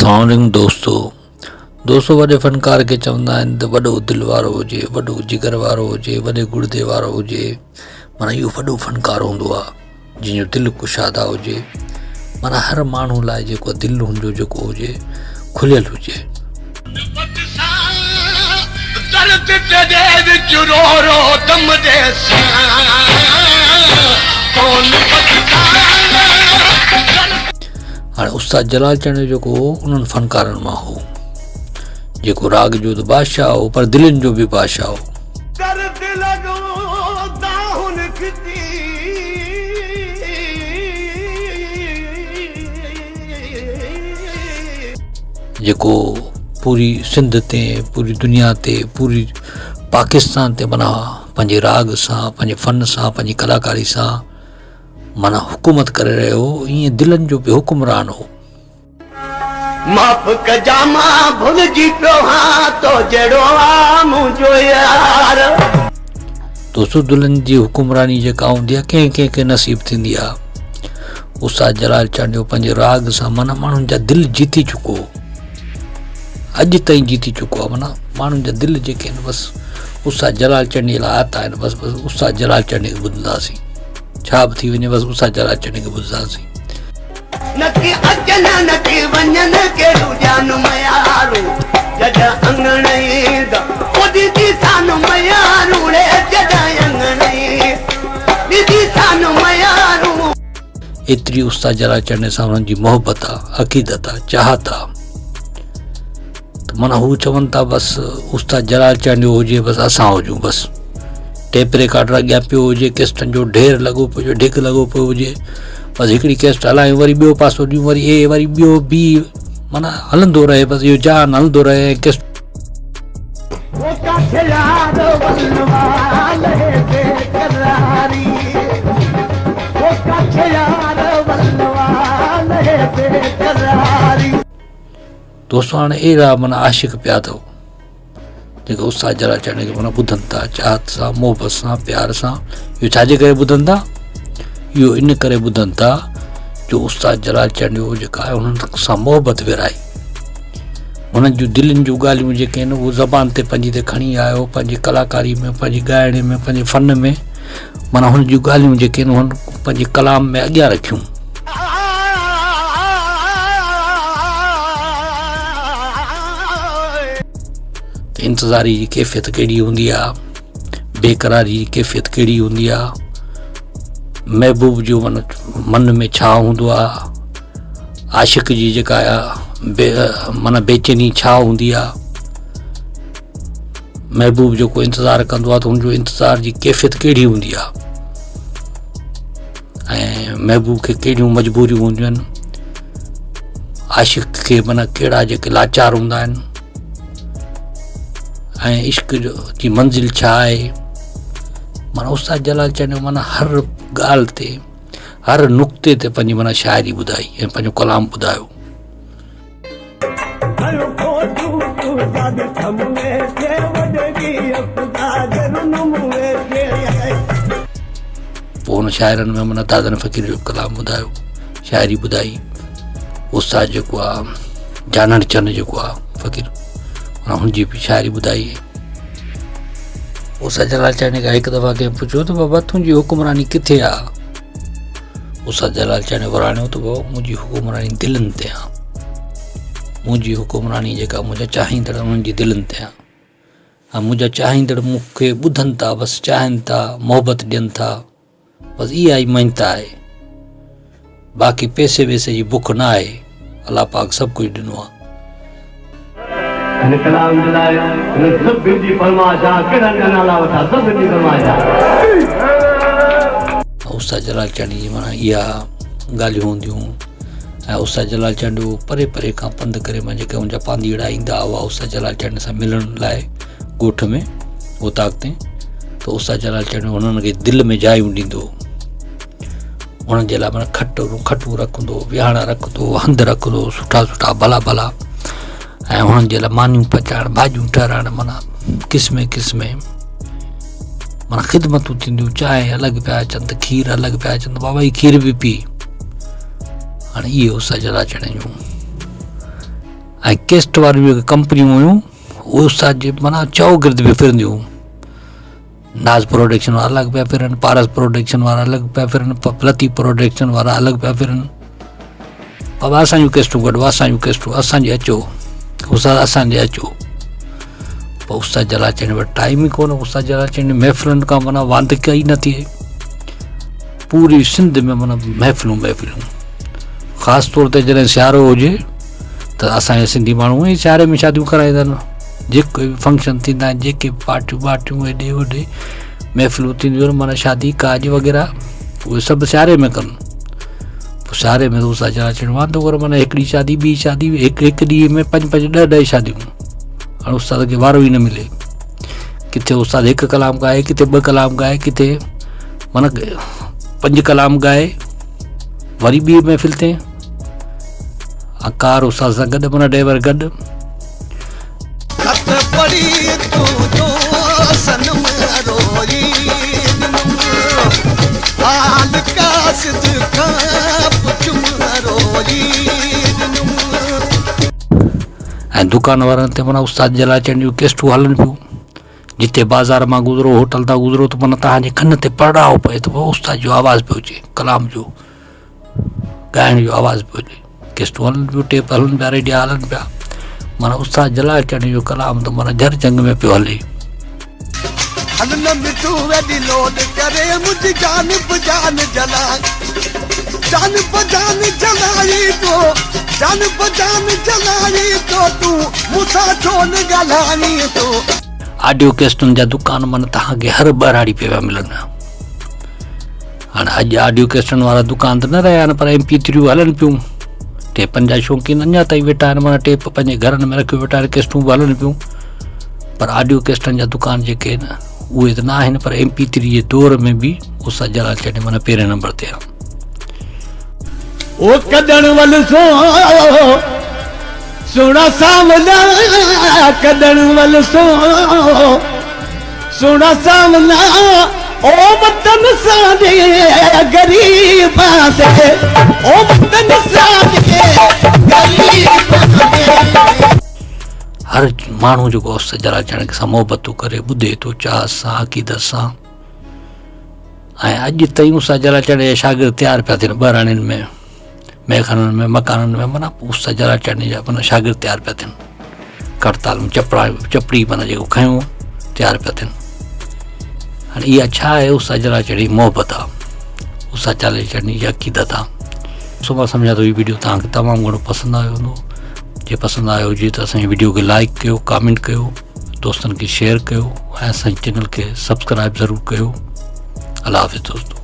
السلام عليڪم دوستو دوستو وڏي فنڪار کي چوندا آهن ته وڏو دل وارو هجي وڏو جگر وارو هجي وڏي گڙدي وارو هجي معنيٰ اهو وڏو فنڪار هوندو آهي جنهن جو دل ڪشاده هجي معنيٰ هر ماڻهو لاء جيڪو دل هن جو جيڪو هجي کليل هجي. هاڻي استاد جلال چانڊيو جيڪو هو انهن فنڪارن مان هو جيڪو راڳ جو ته بادشاهه هو پر دلين جو به بادشاهه هو. جيڪو پوري سنڌ تي پوري دنيا تي پوري پاڪستان تي معنيٰ پنهنجي راڳ سان پنهنجي فن سان پنهنجي ڪلاڪاري سان معنيٰ حڪومت ڪري رهيو هو ائين دلن جو به حڪمران هو. معاف ڪجان مان ڀلجي پيو هان تو جهڙو آ منهنجو يار. دوستو دلن جي حڪمراني جيڪا هوندي آهي ڪنهن ڪنهن کي نصيب ٿيندي آهي استاد جلال چانڊيو پنهنجي راڳ سان معنيٰ ماڻهن جا دل جيتي چڪو هو اڄ تائين جيتي چڪو آهي معنيٰ ماڻهن جا دل جيڪي آهن بس استاد جلال چانڊيي لاء آتا آهن بس بس استاد جلال چانڊيي کي ٻڌنداسين ڇا به ٿي وڃي بس استاد جلال چانڊيي کي ٻڌنداسين. نڪي اچن نڪي وڃن ڪهڙو ڏيان ميارون جڏهن اڱڻ ايندا او ڏيندي سان ميارون ڙي جڏهن اڱڻ ڏيندي سان ميارون. ايتري استاد جلال چانڊيي سان انهن جي محبت آ، عقيدت آ، چاهت آ ته معنيٰ هو چون ٿا بس استاد جلال چانڊيو هجي بس اسان هجون بس ٽيپ ريڪارڊر اڳيان پيو هجي ڪيسٽن جو ڍير لڳو پيو هجي ڍڳ لڳو پيو هجي بس هڪڙي ڪيسٽ هلايون وري ٻيو پاسو ڏيون وري اي وري ٻيو بي معنيٰ هلندو رهي بس اهو جهان هلندو رهي ۽ ڪيسٽ دوستو هاڻي اهڙا معنيٰ عاشق پيا اٿو جيڪي استاد جلال چانڊيي کي معنيٰ ٻڌن ٿا چاهت سان محبت سان پيار سان اهو ڇا جي ڪري ٻڌن ٿا اهو ان ڪري ٻڌن ٿا جو استاد جلال چانڊيو جيڪا آهي انهن سان محبت ورهائي هنن جون دلين جون ڳالهيون جيڪي آهن اهو زبان تي پنهنجي تي کڻي آيو پنهنجي ڪلاڪاري ۾ پنهنجي ڳائڻي ۾ پنهنجي فن ۾ معنيٰ هن جون ڳالهيون جيڪي آهن هن پنهنجي ڪلام ۾ اڳيان رکيون. ته انتظاري جي ڪيفيت ڪهڙي هوندي آ بيقراري جي ڪيفيت ڪهڙي هوندي آ محبوب جو من من ۾ ڇا هوندو آ عاشق جي جيڪا بي معنيٰ بيچيني ڇا هوندي آ محبوب جيڪو انتظار ڪندو آ ته ان جو انتظار جي ڪيفيت ڪهڙي هوندي آ ۽ محبوب کي ڪهڙيون مجبوريون هونديون آهن عاشق کي معنيٰ ڪهڙا جيڪي لاچار هوندا آهن ۽ عشق جو جي منزل ڇا آهي معنيٰ استاد جلال چانڊيو معنيٰ هر ڳالهه تي هر نقطي تي پنهنجي معنيٰ شاعري ٻڌائي ۽ پنهنجو ڪلام ٻڌايو. پوء هن شاعرن ۾ معنيٰ دادن فقير جو ڪلام ٻڌايو شاعري ٻڌائي استاد جيڪو آ جانڻ چن جيڪو آ فقير هن جي به شاعري ٻڌائي استاد جلال چانڊيي کان هڪ دفعا ڪنهن پڇيو ته بابا تنهنجي حڪمراني ڪٿي آ استاد جلال چانڊيو وراڻيو ته بابا منهنجي حڪمراني دلن تي آ منهنجي حڪمراني جيڪا منهنجا چاهيندڙ انهن جي دلن تي آ ۽ منهنجا چاهيندڙ مون کي ٻڌن ٿا بس چاهين ٿا محبت ڏين ٿا بس اها ئي مڃتا آهي باقي پئسي ويسي جي بک نه آهي الله پاڪ سڀ ڪجهه ڏنو آ. هن ڪلام جي لاء هن سڀن جي فرمائش آ ڪهڙن جا نالا وٺان سڀن جي فرمائش آ. استاد جلال چانڊيي جي معنيٰ اها ڳالهيون هونديون ۽ استاد جلال چانڊيو پري پري کان پنڌ ڪري مان جيڪي ان جا پانڌيئڙا ايندا هئا استاد جلال چانڊيي سان ملڻ لاء ڳوٺ ۾ اوطاق تي ته استاد جلال چانڊيو هنن کي دل ۾ جايون ڏيندو هو انهن جي لاء معنيٰ کٽ کٽون رکندو هو ويهاڻا رکندو هو هنڌ رکندو هو سٺا سٺا ڀلا ڀلا ۽ انهن جي لاء مانيون پچائڻ ڀاڄيون ٺهرائڻ معنيٰ قسمين قسمين معنيٰ خدمتون ٿينديون چانهه الڳ پيا اچن ته کير الڳ پيا اچن ته بابا هي کير به پي هاڻي اهي استاد جلال چانڊيي جون. ۽ ڪيسٽ واريون جيڪي ڪمپنيون هيون اهي استاد جي معنيٰ چؤگرد به ڦرنديون هيون. ناز پروڊڪشن وارا الڳ پيا ڦرن، پارس پروڊڪشن وارا الڳ پيا ڦرن، لطيف پروڊڪشن وارا الڳ پيا ڦرن. بابا اسان جون ڪيسٽون ڪڍو، اسان جون ڪيسٽون، اسان جي اچو، استاد اسان جي اچو. پوء استاد جلال چنڊ وٽ ٽائيم ئي ڪونه، استاد جلال چنڊ محفلن کان معنيٰ واندڪا ئي نه ٿئي. پوري سنڌ ۾ معنيٰ محفلون محفلون، خاص طور تي جڏهن سيارو هجي ته اسان جا سنڌي ماڻهو ئي سياري ۾ شاديون ڪرائيندا آهن. جيڪي به فنڪشن ٿيندا آهن، جيڪي به پارٽيون وارٽيون هيڏي هوڏي محفلون ٿينديون آهن، معنيٰ شادي ڪاڄ وغيره اهي سڀ سياري ۾ ڪن. پوء سياري ۾ دوست اچڻ اچڻ واندو ڪرو، معنيٰ هڪڙي شادي ٻي شادي هڪ هڪ ڏينهن ۾ پنج پنج ڏهه ڏهه شاديون. هاڻي استاد کي وارو ئي نه ملي. ڪٿي استاد هڪ ڪلام ڳائي، ڪٿي ٻه ڪلام ڳائي، ڪٿي معنيٰ پنج ڪلام ڳائي، وري ٻي محفل تي ڪار استاد سان گڏ معنيٰ ڊرائيور گڏ. خط پڙهي تنهنجو صنم روئي ڏنم، حال قاصد کان پڇيم روئي ڏنم. ۽ دڪان وارن تي معنيٰ استاد جلال چنڊ جون ڪيسٽون هلن پيون. جتي بازار مان گذرو، هوٽل تان گذرو ته معنيٰ توهان جي ڪن تي پڙاء پئي ته پوء استاد جو آواز پيو اچي، ڪلام جو ڳائڻ جو آواز پيو اچي. ڪيسٽون هلن پيون، ٽيپ هلن پيا، ريڊيا هلن پيا، معنيٰ استاد جلال چنڊ جو ڪلام ته معنيٰ جھر جھنگ ۾ پيو هلي. هل نه مٺو ويڏي لوڏ ڪري منهنجي جان به جان جلائي جان به جان جلائي ٿو جان به جان جلائي ٿو تون مون سان ڇو نه ڳالهائين ٿو. آڊيو ڪيسٽن جا دڪان معنيٰ توهان کي هر ٻهراڙي پيا ملن. هاڻي اڄ آڊيو ڪيسٽن وارا دڪان ته نه رهيا آهن پر ايم پي ٿريون هلن پيون. ٽيپن جا شوقين اڃا تائين ويٺا آهن معنيٰ ٽيپ پنهنجي گهرن ۾ رکيو ويٺا آهن، ڪيسٽون به هلن پيون. پر آڊيو ڪيسٽن جا دڪان جيڪي آهن اهي ته نه آهن پر ايم پي ٿري جي دور ۾ به استاد جلال چنڊ معنيٰ پهرين نمبر تي آهي. او ڪڏڻ ول سو سهڻا سانولا ڪڏڻ ول سو سهڻا سانولا او وطن ساڏي غريبان the او وطن ساڏي غريبان the. هر ماڻهو جيڪو استاد جلال چنڊ سان محبت ٿو ڪري، ٻڌي ٿو چاهه سان، عقيدت سان ۽ اڄ تائين استاد جلال چنڊ جا شاگرد تيار پيا ٿين ٻهراڙين ۾، ميخانن ۾، مڪانن ۾ معنيٰ استاد جلال چنڊ جا معنيٰ شاگرد تيار پيا ٿين، ڪڙتال چپڙا چپڙي معنيٰ جيڪو کنيو تيار پيا ٿين. هاڻي اها ڇا آهي؟ استاد جلال چنڊ جي محبت آهي، استاد جلال چنڊ جي عقيدت آهي. سو مان سمجهان ٿو هي ويڊيو توهان کي تمام گهڻو پسند آيو هوندو. جي پسند آيو هجي ته اسان جي ويڊيو کي لائڪ ڪيو، ڪامينٽ ڪيو، دوستن کي شيئر ڪيو ۽ اسان جي چينل کي سبسڪرائب ضرور ڪيو. الله حافظ دوستو.